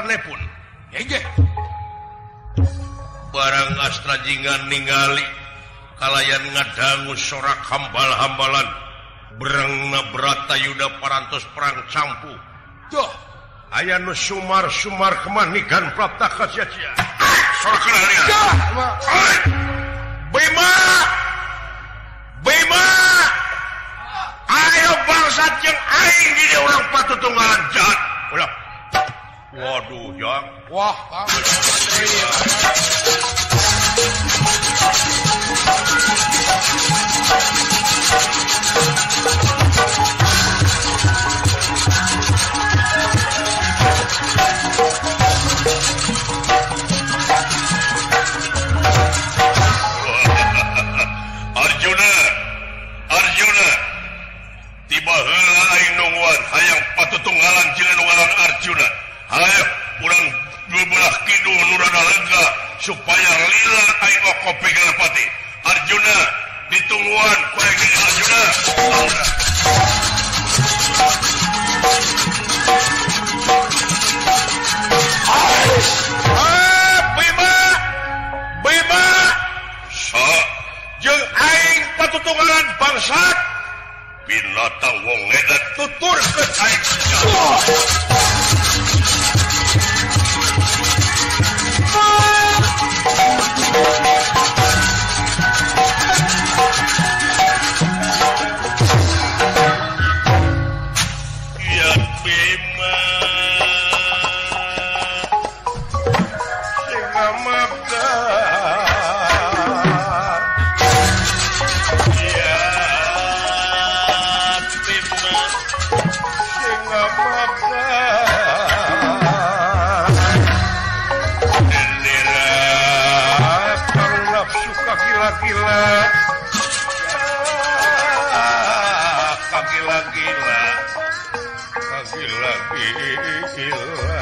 Nepun. Hege. Barang Astra Jingga ningali kalayan ngadangu sorak hambal-hambalan berengna Bratayuda parantos perang campu. Duh, aya nu sumar-sumar kemanikan prapta kasia-sia. Sorak kenalian. Bima! Bima! Ayo bangsat jeung aing di dieu urang patutunggalan jahat. Ulah. Waduh, Jang. Wah, Kang. Arjuna, Arjuna. Tiba heula aing nungguan hayang patutunggalan jeung nunggalan Arjuna. Hayo urang bebelah kidul nu rada lega supaya lila aing mah kopi Ganapati. Arjuna ditungguan ku aing Arjuna. Ah, Bima! Bima! Sa jeung aing patutunggalan bangsat. Binatang wong edan tuturkeun aing. Ya Bima sing amapta. Ya Bima sing amapta. Gila, gila, gila, gila, gila.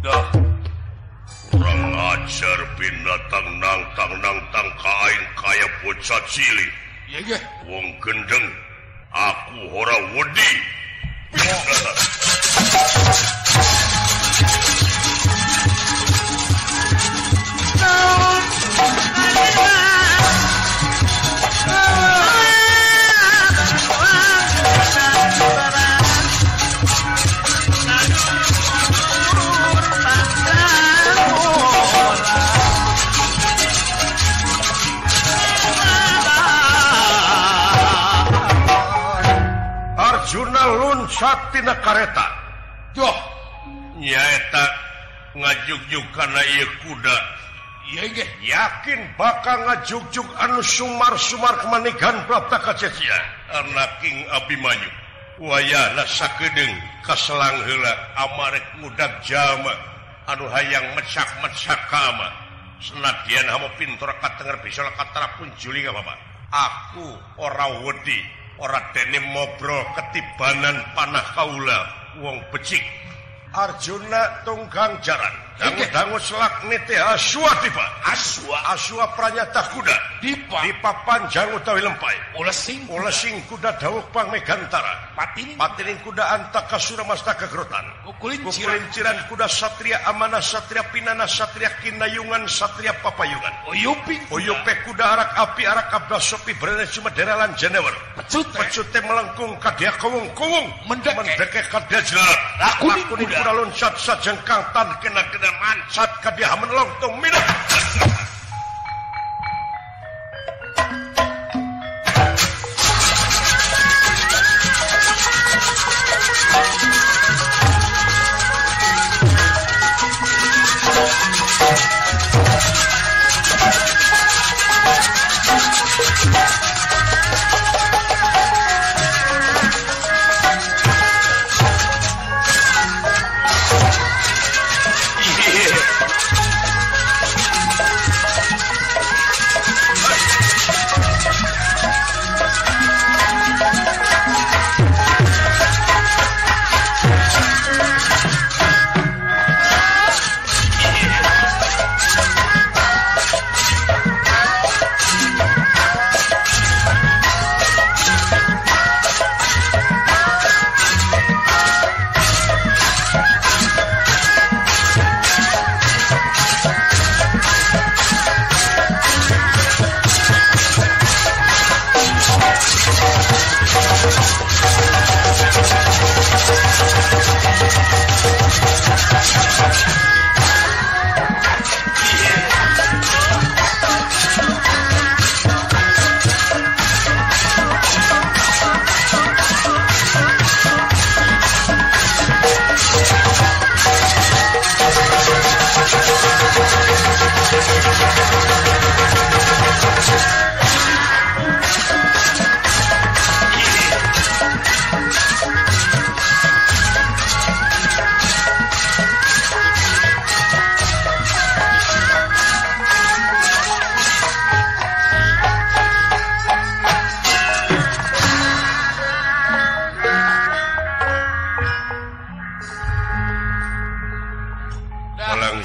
Dah, kurang ajar binatang nangtang ka aing kaya bocah cilik. Wong gendeng, aku ora wedi. Arjuna luncat tina kareta. Duh, nyaeta ngajugjug kana ieu kuda. Ieu ge yakin bakal ngajugjug anu sumar-sumar kemanikan prapta kacecia. Anaking Abimanyu. Wayahna sakedeung kaselang heula amarek ngudag jalma anu hayang mecak-mecak ka ama. Senadyan hama pintor katenger bisa katara punjuli ka Bapak. Aku ora wedi. Ora dene mobrol ketibanan panah kaula wong becik. Arjuna tunggang jaran dangu-dangu selak nite aswa tiba. Aswa aswa pranyata kuda dipa dipa panjang utawi lempai ulesing ulesing kuda dawuk pangmegantara patining patining kuda antaka suramastaka grotan kukulinciran kuda satria amanah satria pinana satria kinayungan satria papayungan oyuping oyupe kuda arak api arak abdasopi brene sumedera lan jenewer pecute pecute melengkung kadya kowung-kowung mendeke kadya jelarat lakuning kuda loncat sajengkang tan kena-kena mancat kadya menelong tong minum.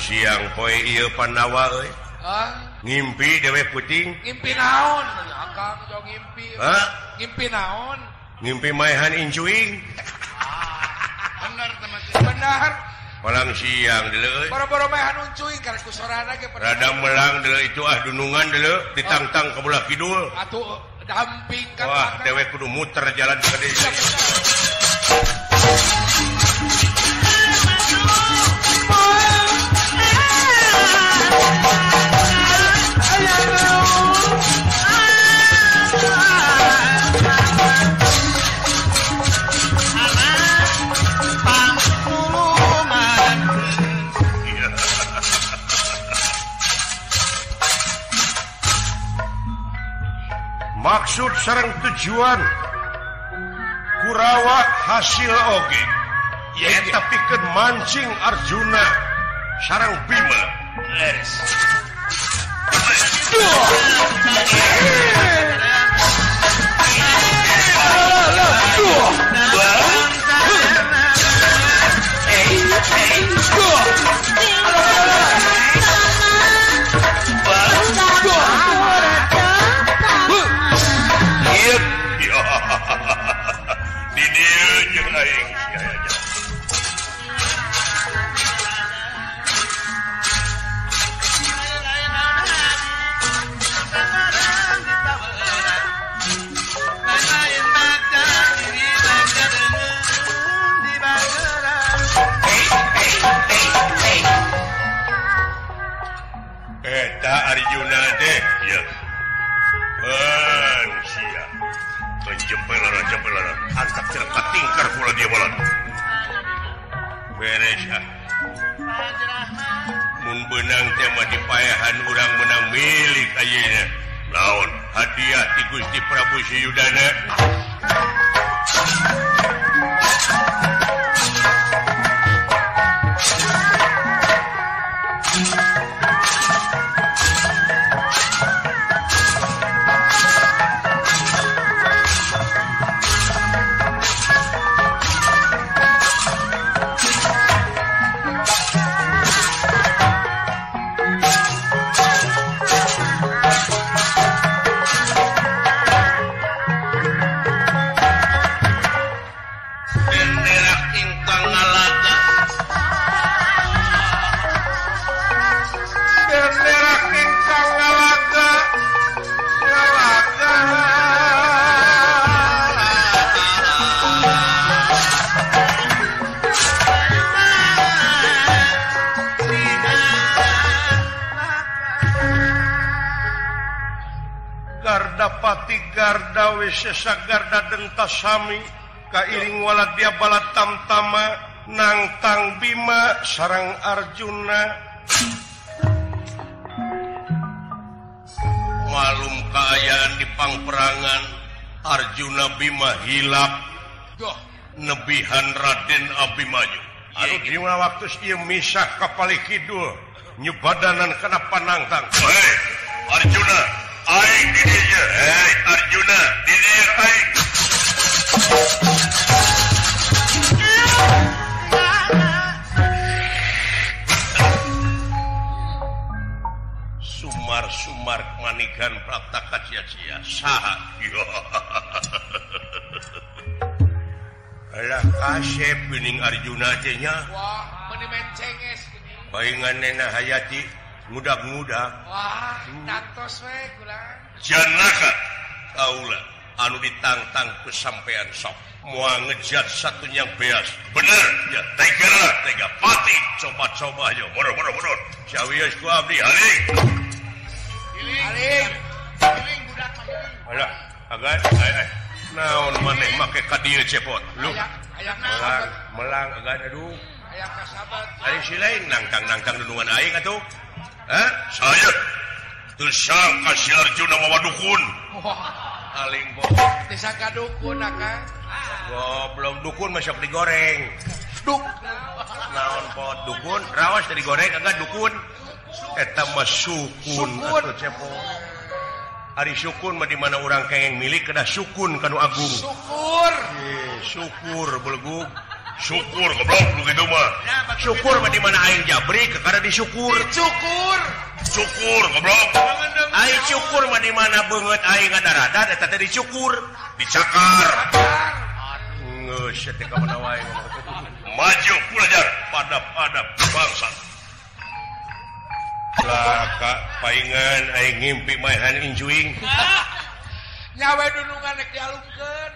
siang poe ieu Pandawa euy. Ngimpi dewe puting. Ngimpi naon? Akang jauh ngimpi. Ngimpi naon? Ngimpi maehan incuing. Bener teman. Bener. Palang siang deuleu. Boro-boro maehan incuing karek ku sorana ge. Rada melang deuleu itu ah dunungan deuleu ditangtang ka belah kidul. Atuh damping kan. Wah, dewe kudu muter jalan ka dieu. Maksud sareng tujuan Kurawa hasil oge nyaeta pikeun mancing Arjuna sareng Bima. Leres. Di dieu jeung aing sia aja. Eta Arjuna teh ya. Ban sia. Jempel-jempel angkat cerka tingkar pula dia bolan. Beres ah. Mun beunang teh mah dipaehan urang menang milik ayeuna. Laon hadiah ti Gusti Prabu Suyudana. Gardapati garda wisesa garda dentasami kairing waladya balatamtama nangtang Bima sareng Arjuna. Malum kaayaan di pangperangan Arjuna Bima hilap nebihan Raden Abimanyu. Anu dina waktu ieu misah ka palih kidul nyubadanan kana panangtang. Hei Arjuna, aing di dieu. Hei Arjuna, di dieu aing. Sumar-sumar manikan prapta kacia-cia saha. Alah kasep geuning Arjuna teh nya. Wah, meuni mencenges geuning. Baingan nena hayati ngudag-ngudag. Wah, tantos we kula. Janaka kaula anu ditangtang ku sampean sok. Moal ngejat satu yang beas. Bener ya, tega tega pati coba-coba ayo. Mundur mundur mundur. Sawios ku abdi haling. Haling. Haling budak mah. Alah, agan ai. Naon maneh make ka dieu cepot. Lu. Aya melang, melang agan aduh. Aya kasabat. Ari si lain nangtang-nangtang dundungan aing atuh. Hah? Saya teu sangka si Arjuna mawa dukun. Aling bohong. Disangka dukun akang. Goblok dukun mah sok digoreng. Duk. Naon pot dukun, rawas teh digoreng agak dukun. Eta mah sukun atuh cepot. Ari sukun mah di mana urang kengeng milik kedah sukun kanu agung. Syukur. Syukur belegug. Syukur goblok nu kitu mah. Syukur mah di mana aing jabri kakara disyukur. Syukur. Syukur goblok. Aing syukur mah di mana beungeut aing ngadaradan eta teh disyukur, dicakar. Geus teh ka mana wae. Maju belajar pada-pada bangsa. Lah ka paingan aing ngimpi maehan incuing. Nyawe dunungan rek dialungkeun.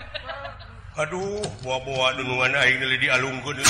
Aduh, buah-buah dunungan aing deui dialungkeun.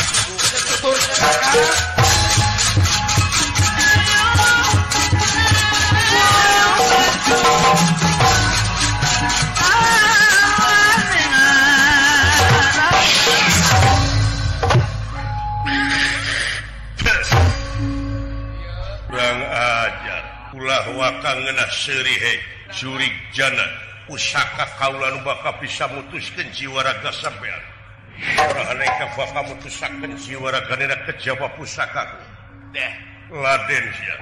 Kurang ajar, ulah waka ngeunah seuri he, jurig jana. Pusaka kaula nu bakal bisa mutuskeun jiwa raga sampean. Orahaneka bakal mutusakeun jiwa ragana kejaba pusakaku. Deh, laden sia.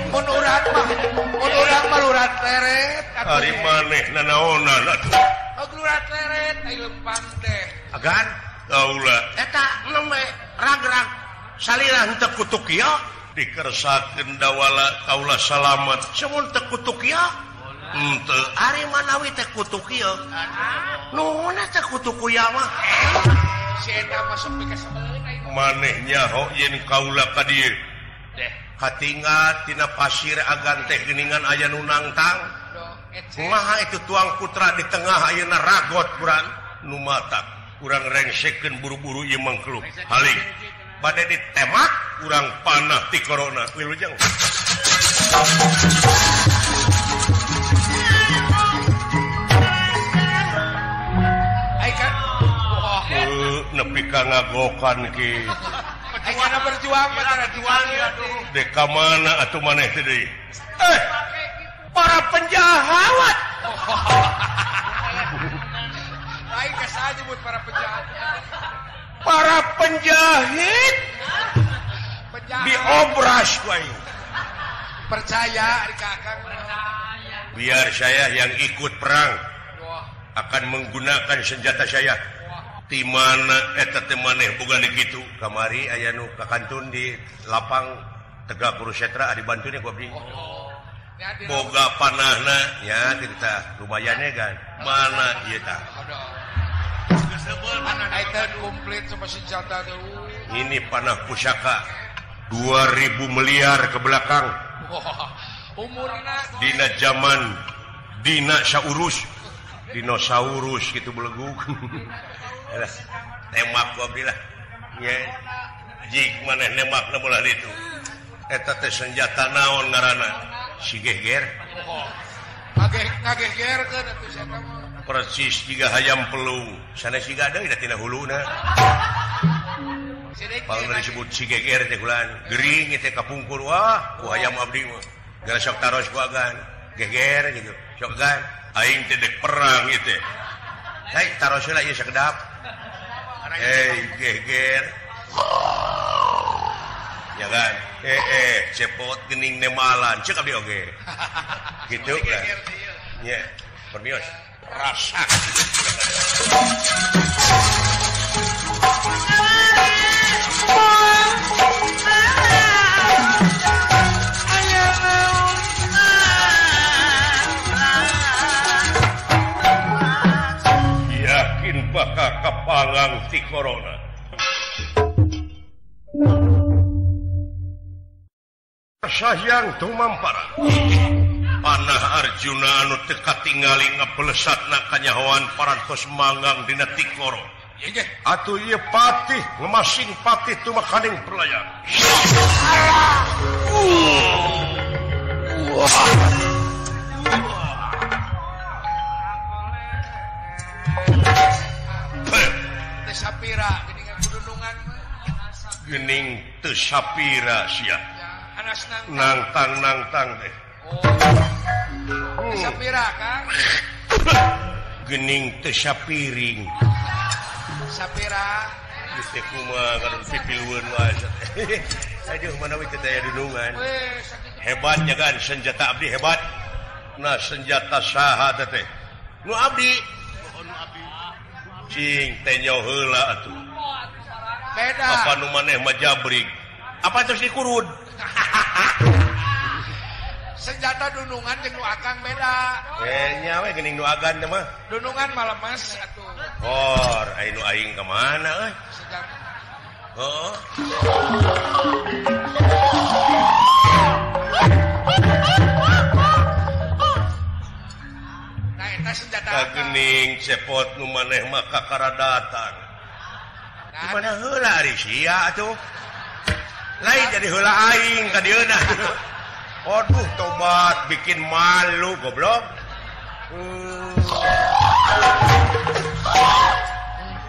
Mun urang mah, mun urang mah lurat leret. Ari maneh nanaonan atuh. Oh, lurat leret ai lempang teh. Agan kaula eta nembe ragrag salira henteu kutuk ieu dikersakeun dawala kaula salamet. Semun teu kutuk ieu henteu ari manawi teh kutuk ieu. Nuhun teh kutuk ieu mah. Si eta mah sok pikasebeleun ai. Maneh nyaho yen kaula ka dieu. Katinggal tina pasir agan teh geuningan aya nu nangtang. Kumaha itu tuang putra di tengah ayeuna ragot kurang nu matak. Urang rengsekeun buru-buru ieu mangkluk. Haling bade ditemak urang panah ti corona. Wilujeng. Nepi ka ngagokan ki. Mana berjuang, mana juang ya. Deka mana atuh maneh teh deui? Para penjahat. Lain ka saha nyebut para penjahat. Para penjahit. Diobras ku aing. Percaya ari ka Akang. Biar saya yang ikut perang akan menggunakan senjata saya. Di mana eta teh maneh boga kitu kamari aya nu kakantun di lapang Tegak Kurusetra ari bantune ku abdi. Boga panahna nya kitu tah lumayannya kan. Mana ieu tah? Komplit sama senjata tuh. Ini panah pusaka 2000 miliar ke belakang. Umurna dina zaman dina saurus dinosaurus gitu belegug. Temak ku abdi lah. Nya jig maneh nemakna bolah ditu. Eta teh senjata naon ngaranna? Si geger. Ngagegerkeun atuh sia mah. Persis jiga hayam pelung. Sanes siga deui da tina huluna. Pangna disebut si geger teh kulan. Gering teh kapungkur wah ku hayam abdi mah. Gara sok taros ku agan. Geger gitu. Sok agan aing teh dek perang ieu teh. Hei, taros heula ieu sakedap. Hei, geger. Ya kan? Cepot geuning nemalan ceuk abdi oge. Gitu kan. Nya, permios. Rasa. Yakin bakal kapangang ti corona. Sahyang tumampara. Panah Arjuna anu teu katingali ngabelesatna kanyahoan parantos manggang dina tikoro. Atuh ieu patih ngemasing patih tumakaning perlayar. Teu sapira geuningan kudunungan mah. Geuning teu sapira sia. Nangtang-nangtang teh. Oh. Sapira Kang. Gening teu sapiring. Sapira. Geus teh kumaha ngaran pipilueun wae. Aduh manawi teh daya dunungan. Hebatnya kan senjata abdi hebat. Nah senjata saha teh teh? Nu abdi. Cing teh nyaho heula atuh. Beda. Apa nu maneh mah jabrik? Apa terus dikurud? Senjata dunungan jeung nu akang beda. Nya we geuning nu agan teh mah. Dunungan mah lemes atuh. Hor, ai nu aing ka mana euy? Senjata. Heeh. Nah, eta senjata. Kagening cepot nu maneh mah kakara datang. Di mana heula ari sia atuh? Lain jadi heula aing ka dieuna. Aduh tobat bikin malu goblok.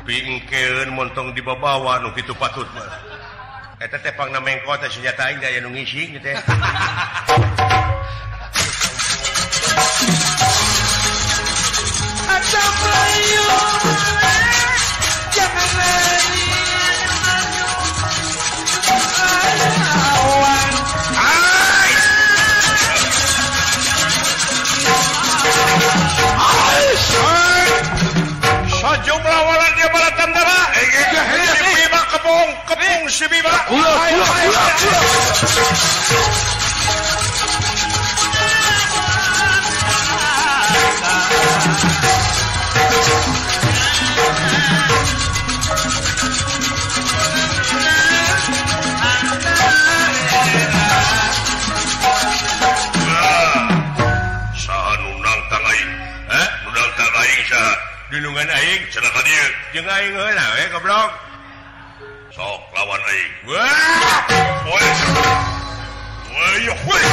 Pingkeun montong dibabawa nu kitu patut mah. Eta teh pangna mengko teh senjata aing aya nu ngising teh. Ada Melayu, jangan lari awan. Sajumlah walan dia bala tentara. Si Bima kepung, kepung si Bima. Saha nu nangtang aing? Nu nangtang aing saha? Dunungan aing cenah ka dieu. Jeung aing heula we goblok. Sok lawan aing. Wah! Woi. Woi, woi.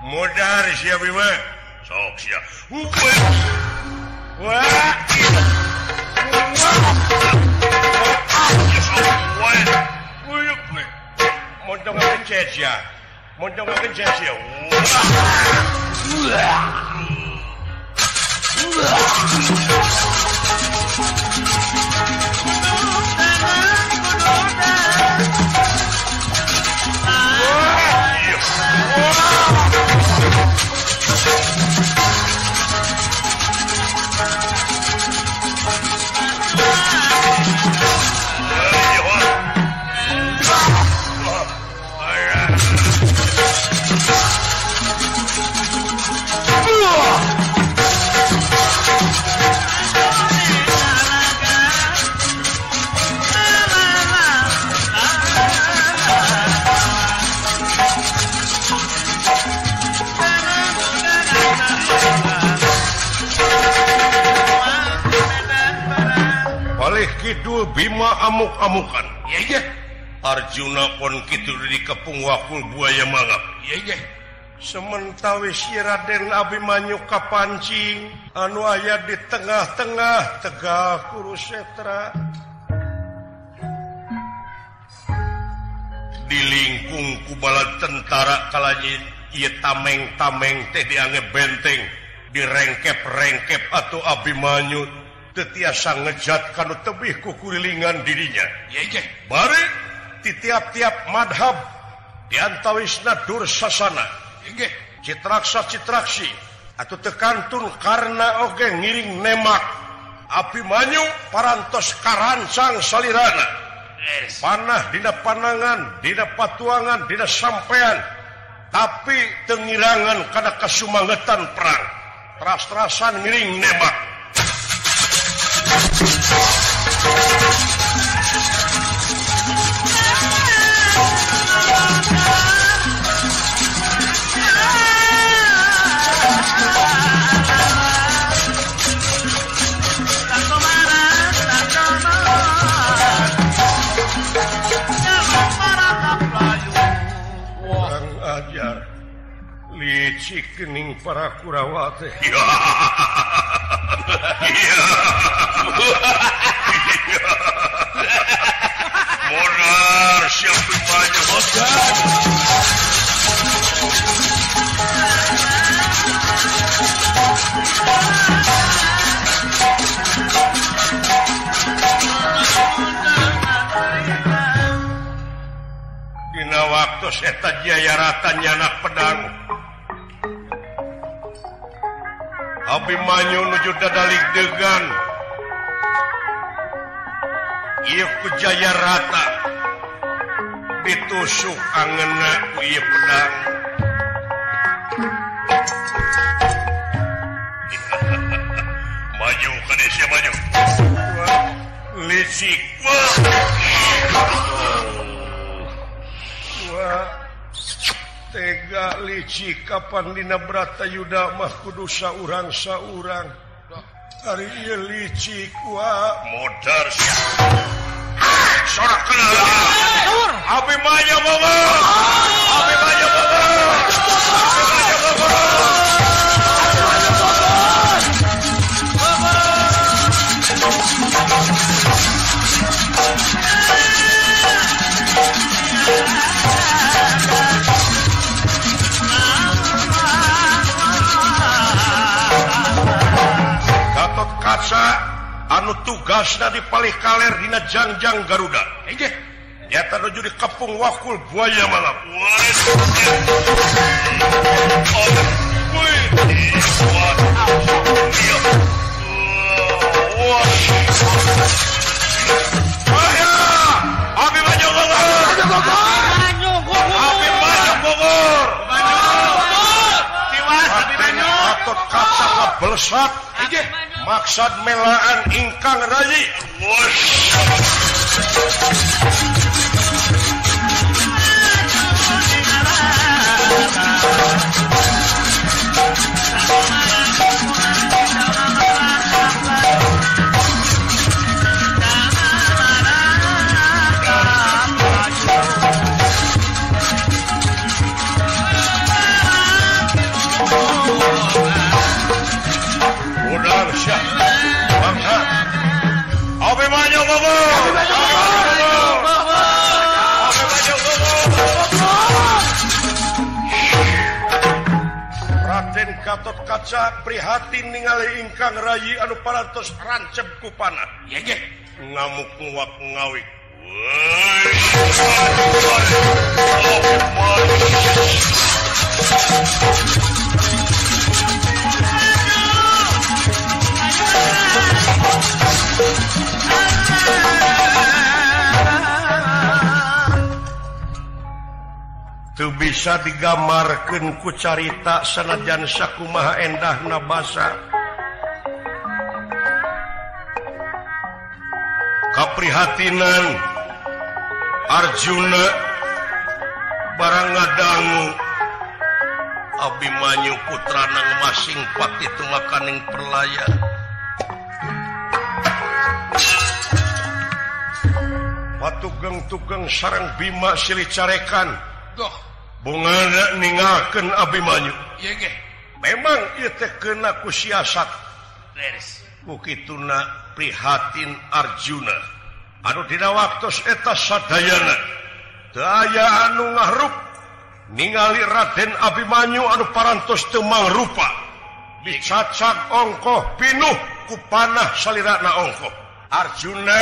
Modar sia Bima. Sok sia. Wah. Montong kencet sia. Montong kencet sia. Oleh kidul Bima amuk-amukan. Iya, Arjuna pun kidul dikepung wakul buaya mangap. Iya, Sementawis Raden Abimanyu kapancing anu aya di tengah-tengah Tegak Kurusetra. Di lingkung ku bala tentara kalanya ieu tameng-tameng teh diange benteng, direngkep-rengkep atau Abimanyu teu tiasa ngejat kanu tebih ku kurilingan dirinya. Bari di tiap-tiap madhab diantawisna Dursasana. Citraksa citraksi atau tekantun karena oge ngiring nemak Abimanyu parantos karancang salirana. Panah dina panangan, dina patuangan, dina sampean, tapi tengirangan kana kasumangetan perang. Teras-terasan ngiring nemak. Licik kening para Kurawa teh. Modar siap banyak modar. Dina waktu eta Jayarata nyanak pedang. Abimanyu nuju dadalik degan. Ieu ku Jayarata ditusuk angeunna ku ieu pedang. Maju ka desa maju. Licik. Wah. Tega licik kapan dina Bratayuda mah kudu saurang-saurang. Ari ieu licik wah modar. Sorak kenal. Abimanyu Bogor. Abimanyu Bogor. Abimanyu Bogor. Abimanyu Bogor. Gatot Kaca anu tugasna di palih kaler dina jangjang Garuda. Inggih. Nyata nuju di kepung wakul buaya malam. Abimanyu Bogor. Abimanyu Bogor. Tiwas Abimanyu. Gatot Kaca kabelesat. Maksad melaan ingkang rayi. Udar syah bangsa Abimanyu Bogor. Abimanyu Bogor. Raden Gatot Kaca prihatin ningali ingkang rayi anu parantos rancep ku panah. Nggih. Ngamuk nguak ngawik. Teu bisa digambarkeun ku carita sanajan sakumaha endahna basa. Kaprihatinan Arjuna barang ngadangu Abimanyu putrana masing pati tumakaning perlaya. Patugeng-tugeng sareng Bima silih carekan. Bungana ningalkeun Abimanyu. Memang ieu teh keuna ku siasat. Ku kituna prihatin Arjuna. Anu dina waktos eta sadayana teu aya anu ngahrup ningali Raden Abimanyu anu parantos teu mangrupa. Dicacak ongkoh pinuh ku panah salirana ongkoh. Arjuna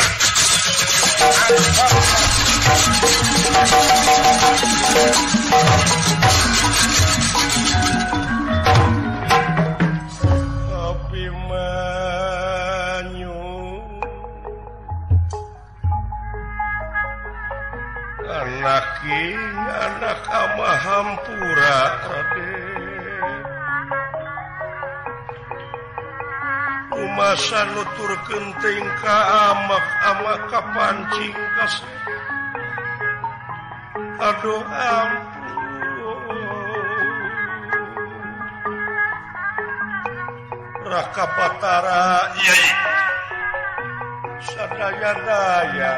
Abimanyu anak anak ama hampura Raden. Umasa nuturkeun tingkah amak amak kapancing kasih. Aduh ampun. Raka Batara yai sadaya-daya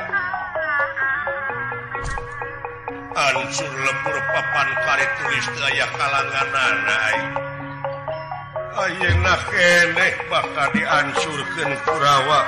Ansur lebur papan kari tulis teu aya kalanganana aing. Ayeuna keneh bakal diansurkeun Kurawa.